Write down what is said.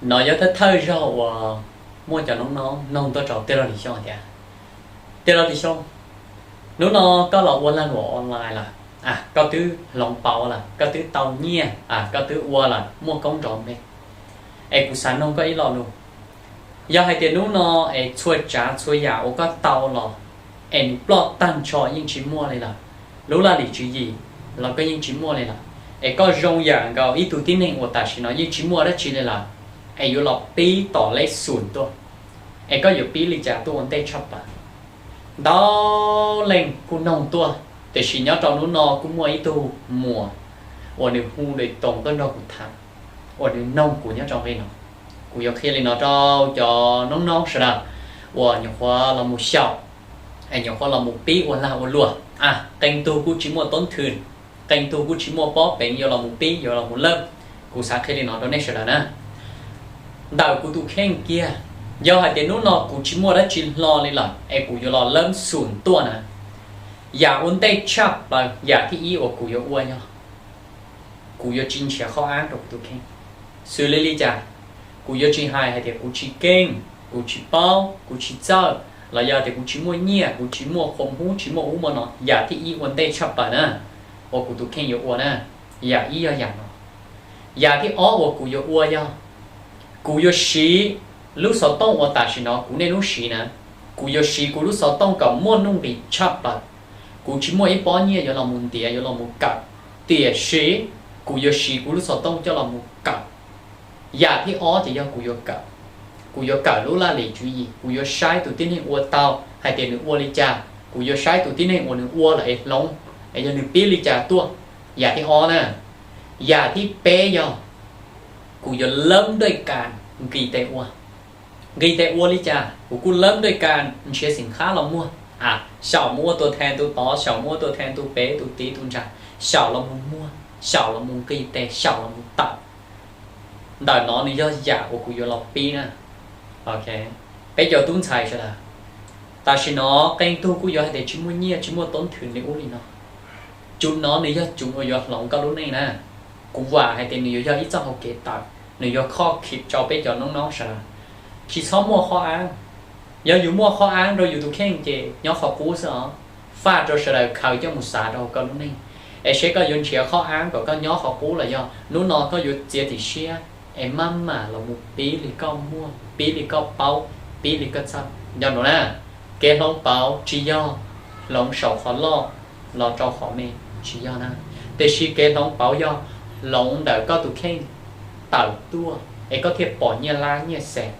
No yog thawj thawj zaug uas muaj cov noob noob noog tuaj rau tij laug Lis Xyooj tias, tij laug Lis Xyooj, hnub no koj los ua lag luam online lawm, koj twb hloov pauv lawm, koj twb tau nyiaj, koj twb ua lawm, muaj koob nrov npe. Es kuv xav noog koj ib lo lus, yog hais tias hnub no es txhua tsav txhua yam uas koj tau los es nws ploj tag nrho yeej tsis muaj li lawm, lub laj lim tswv yim los koj yeej tsis muaj li lawm, es koj zoo yam nkaus ib tug tib neeg uas tam sim no yeej tsis muaj dab tsi li lawm, es yuav los pib tom lej xum tuaj, es koj yuav pib li cas tuaj ua ntej tshaj plaws? Ntau leej kuj noog tuaj, tiam sis nyob rau hnub no kuj muaj ib tug muam uas nws hu li toos tuaj nrog kuv tham, uas nws noog kuv nyob rau nqi no. Kuv yuav qhia li no rau cov noob noob sawv daws uas nyuam qhuav los mus xyaum, es nyuam qhuav los mus pib ua lag ua luam, qee tug kuj tsis muaj toob thwm, qee tug kuj tsis muaj pob peev yuav los mus pib yuav los mus lawj. Kuv xav qhia li no rau nej sawv daws na. Ntawm kuv tus kheej kiag, yog hais tias hnub no kuv tsis muaj dab tsi hlo li lawm es kuv yuav los lawb xum tuaj na, yam ua ntej tshaj plaws yam thib ib uas kuv yuav ua yog kuv yuav tsis nrhiav qhov ab rau kuv tus kheej. Xws li li cas? Kuv yuav tsis hais hais tias kuv tsis keej, kuv tsis paub, kuv tsis txawj, los yog tias kuv tsis muaj nyiaj, kuv tsis muaj qhov hub, tsis muaj ub muaj no. Yam thib ib ua ntej tshaj plaws na uas kuv tus kheej yuav ua na, yam ib yog yam no. Yam thib ob uas kuv yuav ua yog kuv yuav siv lub xov tooj uas tam sim no kuv niaj hnub siv na, kuv yuav siv kuv lub xov tooj kom muaj nuj nqis tshaj plaws. Kuv tsis muaj ib pob nyiaj yuav los mus ntiav yuav los mus kawm, tiam sis kuv yuav siv kuv lub xov tooj coj los mus kawm. Yam thib ob ces yog kuv yuav kawm, kuv yuav kawm lub laj lim tswv yim, kuv yuav saib tus tib neeg ua tau hais tias nws ua li cas, kuv yuav saib tus tib neeg uas nws ua lawm es hloov, es yog nws pib li cas tuaj. Yam thib ob na. Yam thib peb yog kuv yuav lawb ntuj kas nqis tes ua. Nqis tes ua li cas? Kuv kuj lawb ntuj kas nrhiav xim qhab los muag, xyaum mus ua tus thee tus tod, xyaum mus ua tus thee tus pem tus tid tus ntsa, xyaum los mus muag, xyaum los mus nqis tes, xyaum los mus tawm. Ntawm no nws yog yam uas kuv yuav los pib na. Peb cov tub ntxhais sawv daws, tam sim no qee tug kuj yuav hais tias tsis muaj nyiaj tsis muaj toob thwm li ub li no. Cov no nws yog cov uas yuav hloov koj lub neej na. Kuv vam hais tias nws yuav yog ib txoj hauv kev tawm, nws yuav khoj khim rau peb cov noob noob sawv daws. Tsis txhob muaj qhov ab. Yog yus muaj qhov ab rau yus tus kheej ces nyob qhov qub xwb os. Faj rau sawv daws khaws coj mus xav rau koj lub neej, es seb koj yuav nrhiav qhov ab kom koj nyob qhov qub los yog hnub no koj yuav txiav txim siab es maj mam los mus pib li koj muaj, pib li koj paub, pib li koj txawj. Nco ntsoov na, kev hloov pauv tsis yog hloov saum qhov loj los rau qhov me, tsis yog na. Tiam sis kev hloov pauv yog hloov ntawm koj tus kheej tawm tuaj es koj thiaj pom nyiaj lab nyiaj xees.